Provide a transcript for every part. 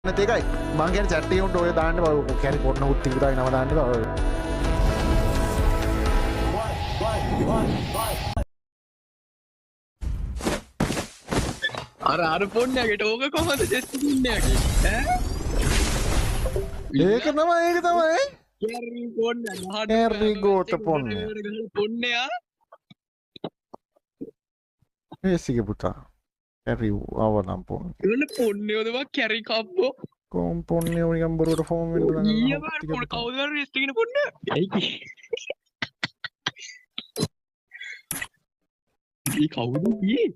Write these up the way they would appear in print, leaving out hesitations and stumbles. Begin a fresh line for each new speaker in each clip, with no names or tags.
නැති එකයි මං කියන්නේ චැට් එකේ උන්ට ඔය දාන්න බා ඔය කැරි පොන්න හුත්ති පුතාගේ නම දාන්න බා ඔය.
අර අර පොන්නයාගේ ඕක කොහොමද ජෙස් පොන්නයාගේ ඈ
ඒක තමයි ඒක තමයි
කැරි පොන්න ගහන්න
කැරි ගෝත පොන්න
පොන්නයා
ඒසිගේ පුතා කැරි අවනම් පොන්න
එවන පොන්නයෝද බං කැරි කබ්බෝ
කොම් පොන්නයෝ නිකන් බොරුවට ෆෝම් වෙන්න බලන්න
ඊයේ බං පොන්න කවුද අර රෙස්ට් එකේ ඉන්න පොන්න ඇයි ඒ කවුද ඊයේ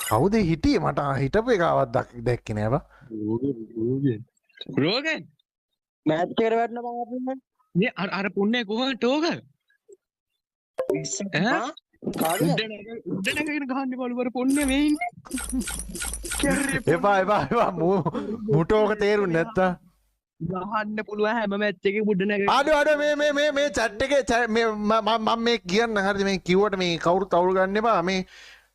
කවුද හිටියේ මට හිටපු එකවත් දැක්කේ නෑ බං
රෝගන් රෝගන්
මැච් එකට වැටෙන බං අපි
මේ අර අර පොන්නේ කොහොමද ටෝක ඈ
කාගෙද
උඩ නැගගෙන ගහන්න බලු අර පොන්නේ මේ ඉන්නේ
එපා එපා එපා මුට ඕක තේරුන්නේ නැත්තම්
ගහන්න පුළුවන් හැම මැච් එකකම උඩ නැගගෙන
අඩෝ අඩෝ මේ මේ මේ මේ චැට් එකේ මේ මම මේ කියන්න හරිද මේ කිව්වට මේ කවුරුත් අවුල් ගන්න එපා මේ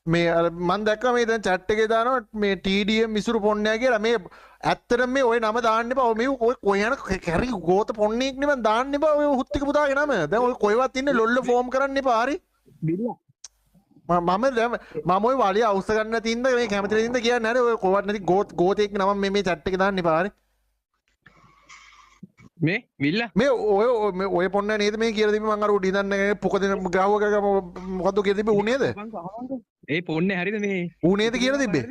මේ අර මං දැක්කා මේ දැන් චැට් එකේ දානවා මේ TDM මිසුරු පොන්නයා කියලා මේ ඇත්තටම මේ ඔය නම දාන්න එපා ඔය මේ ඔය කොයි යන කැරි ගෝත පොන්නේක් නේ මං දාන්න එපා ඔය හුත්තික පුතාගේ නම දැන් ඔය කොයිවත් ඉන්නේ ලොල්ල ෆෝම් කරන්න එපා හරි මම දැන් මම ඔය වලිය අවුස්ස ගන්න නැති හින්දා මේ කැමති නැති හින්දා කියන්නේ හරි ඔය කොහෙවත් නැති ගෝතේක් නම මේ මේ චැට් එකේ දාන්න එපා හරි
මේ විල්ලා
මේ ඔය මේ ඔය පොන්න නේද මේ කියලා තිබ්බේ මං අර උඩ ඉඳන් පුක දෙන ගාව ගා මොකද්ද කියලා තිබ්බේ ඌ නේද
ඒ පොන්නේ හරිද මේ
ඌ නේද කියලා තිබ්බේ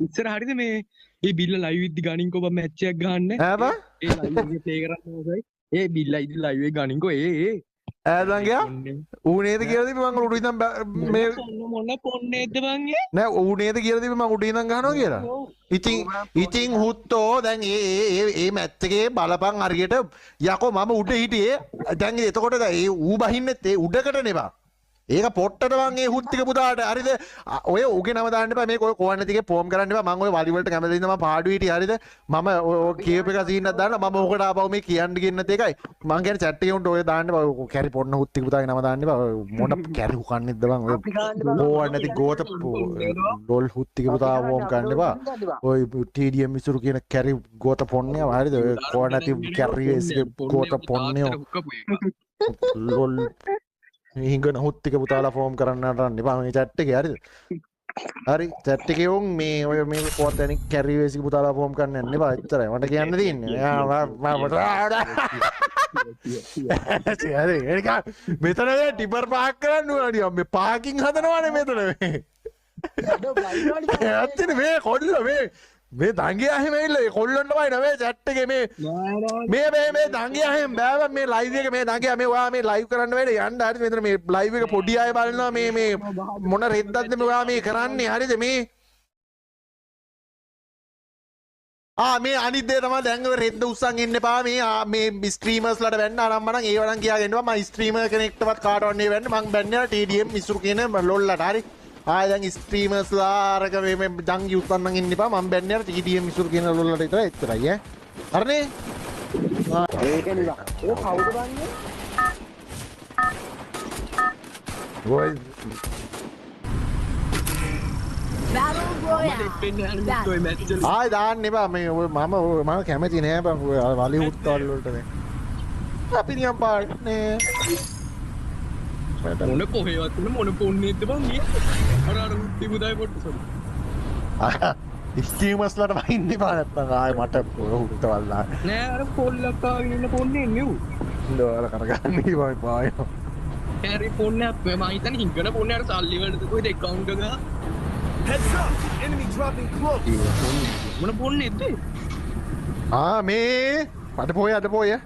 ඉස්සර හරිද මේ ඒ බිල්ල ලයිව් ඉද්දි ගනින්කෝ බං මැච් එකක් ගහන්න
ඈ බං
ඒ ලයිව් එකේ ප්ලේ කරන්න ඕකයි ඒ බිල්ලා ඉද්දි ලයිව් එක ගනින්කෝ ඒ ඒ
ඈ දංගයා ඌ නේද කියලා තිබ්බේ මං උඩ ඉඳන් මේ
මොන පොන්නේද බං ඒ
නෑ ඌ නේද කියලා තිබ්බේ මං උඩ ඉඳන් ගහනවා කියලා ඉතින් ඉතින් හුත්තෝ දැන් ඒ ඒ ඒ ඒ මැච් එකේ බලපන් හරියට යකෝ මම උඩ හිටියේ දැන් එතකොට දැන් ඒ ඌ බහින්නෙත් ඒ උඩකට නේ බං ඒක පොට්ටට බං ඒ හුත්තික පුතාට හරිද ඔය උගේ නම දාන්න එපා මේක ඔය කොවන් නැති එකේ ෆෝම් කරන්න එපා මං ඔය වලි වලට කැමති ඉඳන් මං පාඩුවේ හිටියේ හරිද මම ඔය කියප එක සීන් එකක් දාන්න මම ඕකට ආපහු මේ කියන්න ගියේ නැති එකයි මං කියන්නේ චැට් එකේ උන්ට ඔය දාන්න එපා ඔය කැරි පොන්න හුත්තික පුතාගේ නම දාන්න එපා ඔය මොන කැරි හුකන්නේද බං ඔය කොවන් නැති ගෝත ලොල් හුත්තික පුතා ෆෝම් කරන්න එපා ඔය TDM ඉසුරු කියන කැරි ගෝත පොන්නේ හරිද ඔය කොවන් නැති කැරි ගෝත පොන්නේ ලොල් හිඟන හුත්තික පුතාලා ෆෝම් කරන්න නටන්න එපා මේ චැට් එකේ හරිද හරි චැට් එකේ උන් මේ ඔය මේ කොහොමද අනික් කැරි වේසික පුතාලා ෆෝම් කරන්න යන්න එපා එච්චරයි මට කියන්න තියෙන්නේ හරි ඒක මෙතන දැන් ටිපර් පාක් කරන්න ඕන නිකන් මේ පාකින් හදනවානේ මෙතන මේ ඇත්තනේ මේ කොල්ල මේ මේ දංගියා එහෙම ඇවිල්ලා ඒ කොල්ලොන්ට වයින් මේ චැට් එකේ මේ මේ මේ මේ දංගියා එහෙම බෑ බං මේ ලයිව් එක මේ දංගියා මේ ඔයා මේ ලයිව් කරන්න වෙන්නේ යන්න හරිද මෙතන මේ ලයිව් එක පොඩි අය බලනවා මේ මේ මොන රෙද්දක්ද මේ ඔයා මේ කරන්නේ හරිද මේ ආ මේ අනිත් දේ තමයි දැන් ඔය රෙද්ද උස්සන් ඉන්න එපා මේ මේ ස්ට්‍රීමර්ස්ලාට වැන්න අනම් මනම් ඒව නම් කියාගෙන ඉන්නවා මම ස්ට්‍රීමර් කෙනෙක්ටවත් කාටවත් නෙවෙයි වැන්නේ මං බැන්නේ TDM ඉසුරු කියන ලොල්ලට හරි ආය දැන් ස්ට්‍රීමර්ස්ලා අරක මේ මේ ජංගි උස්සන් නම් ඉන්න එපා මං බැන්නේ අර TDM ඉසුරු කියන ලොල්ලට විතරයි එච්චරයි ඈ හරිනේ
ඒකනේ බං ඔය කවුද බන්නේ
ඔය
Battle Royale.
ආය දාන්න එපා මේ ඔය මම ඔය මම කැමති නෑ බං ඔය වලි උත්තවල් වලට මේ අපි නිකන් පාන්නේ
මොන කොහෙවත් නේ මොන පොන්නේද බං මේ අර අර උත්ති පුතායි පොට්ට සොරි
ස්ට්‍රීමර්ස්ලාට වහින්න එපා නැත්තම් ආයේ මට ඔය උත්තවල් දාන්න
නෑ අර පොල්ලක් ආගෙන ඉන්න පොන්නේ නෙව්
ඉඳලා කරගන්න ඉවයි පාය
කැරි පොන්නේ මම හිතන්නේ හිඟන පොන්නේ අර සල්ලි වලට කොහෙද ඇකවුන්ට් එක
Heads up! Enemy dropping close.
මොන පොන්නේද
ආ මේ අද පොය අද පොය.